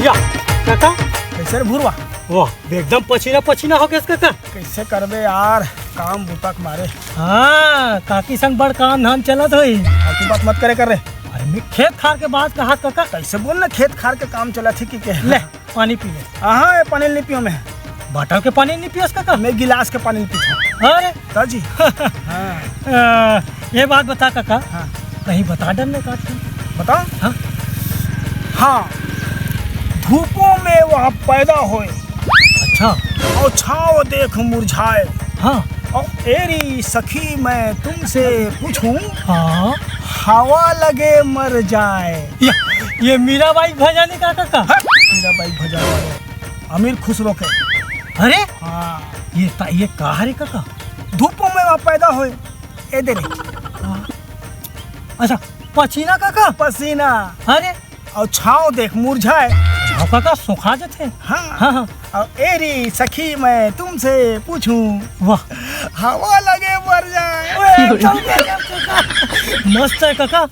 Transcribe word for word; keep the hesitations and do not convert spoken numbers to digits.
या, काका। कइसे रे भुरवा? वाह, एकदम पसीना पसीना हो गेस काका। कइसे करबे यार, काम बुता के मारे। हाँ, काकी संग बड़ काम धाम चलत होही। फालतू बात मत करे कर रे। अरे, मैं खेत खार के बात कहत काका। कइसे बोल ना, खेत खार के काम चलत हे कि के? ले, पानी पी ले। हाँ, ये पानी नहीं पियो मैं। बाटल के पानी नहीं पियस काका? मैं गिलास के पानी नहीं पीता। अरे। ताजी। हाँ। अ, ये बात बता काका, हाँ। कहीं बता डर ने काट के। बताओ? हाँ। हाँ, धूपों में वह पैदा होए। अच्छा। और छाव देख मुरझाए। हाँ। और एरी सखी मैं तुमसे पूछूं, हाँ। हवा लगे मर जाए। ये, ये मीराबाई भजन हे काका? हाँ, मीराबाई भजन वाले। अमीर खुसरो के। अरे, हाँ। ये ता, ये का हरे काका? धूपों में वह पैदा होए। ए दे रे। हाँ। अच्छा, पसीना काका? पसीना। अरे। और छाव देख मुरझाए। छाव काका सुखा जाथे। हाँ। हाँ, हाँ। और एरी सखी मैं तुमसे पूछूं। वाह। हवा लगे मर जाए। ओए, चल, चल, चल, चल। मस्त हे काका।